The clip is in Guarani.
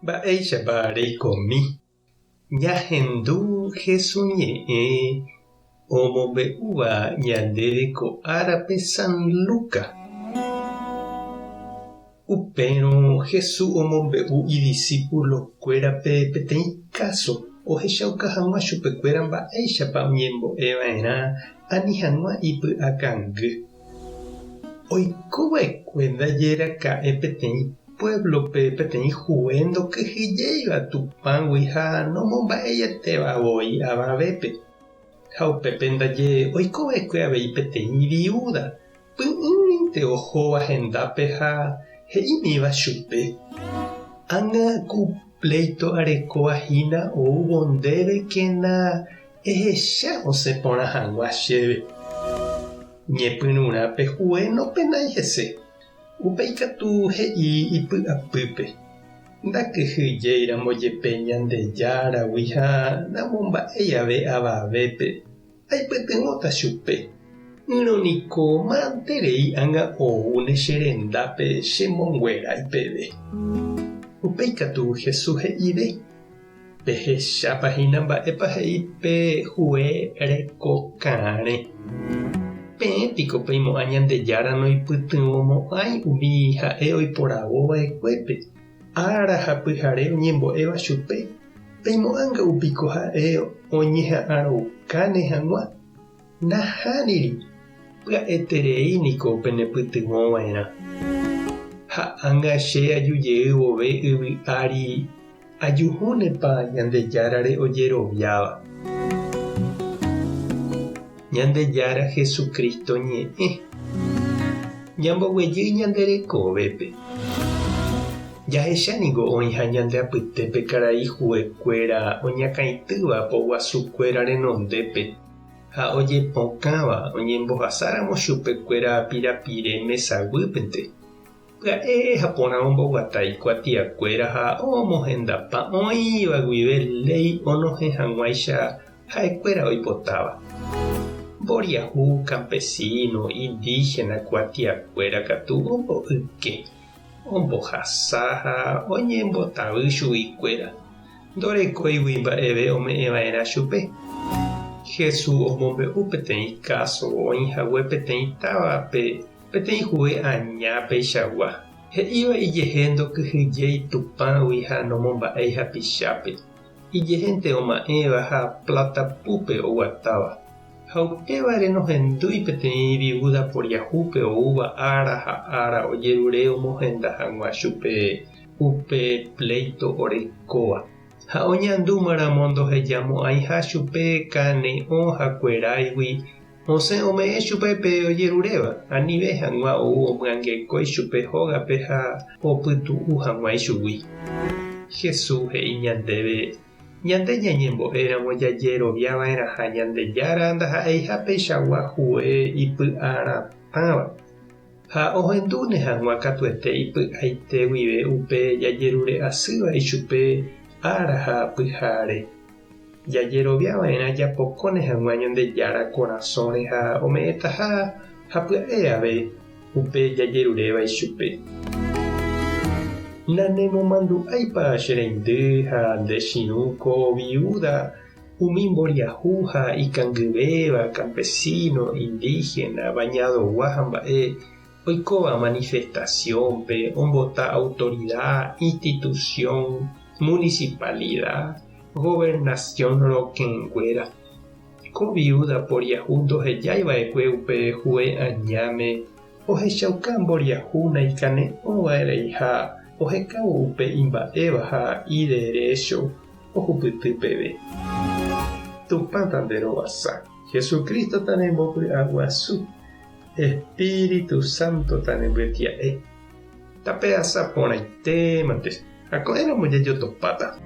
Mba'éichapa reikomi ñahendu Hesu ñe'ẽ omombe'úva ñandéve ko árape San Luca? Upérõ Hesu omombe'u idisípulokuérape peteĩ káso ohechauka hag̃ua chupekuéra mba'éichapa oñembo'e va'erã ani hag̃ua ipy'akangy. Oiko va'ekue ndaje raka'e peteĩ puévlope peteĩ hue ndokyhyjéiva Tupãgui ha nomomba'eietéva voi avavépe. Ha upépe ndaje oiko va'ekue avei peteĩ viúda, py'ỹinte ohóva hendápe ha he'ímiva chupe, Ág̃a ku pléito arekóva hína oúvo ndéve kena Ehecha osẽ porã hag̃ua chéve. Ñepyrũrã pe hue nopenái hese. Upéi katu he'i ipy'apýpe, Ndakyhyjéiramo jepe Ñandejáragui ha namomba'éi ave avavépe, aipytyvõta chupe. Ỹrõ niko manterei ág̃a oúne che rendápe chemonguerái peve. Upéi katu Jesús he'ive. Pehechápa hína mba'épa he'i pe hue rekokãre? Peẽ piko peimo'ã Ñandejára noipytyvõmo'ãi umi ha'e oiporavo va'ekuépe, ára ha pyhare oñembo'éva chupe, peimo'ãnga'u piko ha'e oñeha'ãroukáne hag̃ua? Nahániri, pya'eterei niko penepytyvõ va'erã. Ha ág̃a che aju jey vove yvy ári ajuhúnepa Ñandejárare ojeroviáva. Ñandejára Jesucristo ñe'ẽ. Ñamboguejy ñande rekovépe. Jahecha ningo oĩha ñande apytépe karai huekuéra oñakãitýva poguasukuéra renondépe. Ha ojepokãva oñembohasáramo chupekuéra pirapire mesaguýpente, pya'e ha porã omboguata ikuatiakuéra ha omohendapa oĩva guive léi onohẽ hag̃uáicha ha'ekuéra oipotáva. Mboriahu, campesino, indígena kuatiakuéra katu omboyke, ombohasa ha oñembotavy chuguikuéra. Ndorekóigui mba'eve ome'ẽva'erã chupe. Jesús omombe'u peteĩ káso oĩ hague peteĩ távape peteĩ hue aña peichagua, he'íva ijehe ndokyhyjéi Tupãgui ha nomomba'éi hapichápe, ijehénte oma'ẽva ha pláta púpe oguatáva. Ha upévare nohendúi peteĩ viúda poriahúpe oúva ára ha ára ojerure omohenda hag̃ua chupe upe pléito orekóva, ha oñandúmaramo ndohejamo'ãiha chupe kane'õ ha kueráigui, osẽ ome'ẽ chupe pe ojeruréva, anive hag̃ua ou omyangekói chupe hógape ha opytu'u hag̃ua ichugui. Jesús he'i ñandéve, Ñande ñañembo'éramo jajeroviava'erãha Ñandejára ndaha'eiha peichagua hue ipy'aratãva. Ha ohendúne hag̃ua katuete ipy'aite guive upe jajerure asýva ichupe ára ha pyhare. Jajerovia va'erã japokóne hag̃ua Ñandejára korasõre ha ome'ẽtaha ha pya'e ave upe jajeruréva ichupe. Nanemomandu'áipa che reindy ha nde chirũ ko viúda Umi mboriahu ha ikangyvéva, campesino, indígena, bañadogua ha mba'e, oikóva manifestación-pe, ombota autoridad, institución, municipalidad, gobernación rokẽnguéra. Ko viuda poriahu ndohejái va'ekue upe hue añáme ohechauka mboriahu naikane'õva'erãiha ohekávo upe imba'éva ha iderécho. Ohupyty peve. Tupã tanderovasa. Jesucristo tanembopy'aguasu. Espíritu Santo tanembyetia'e. Tape'asa porãitémante. Ha ko'ẽramo jajotopáta.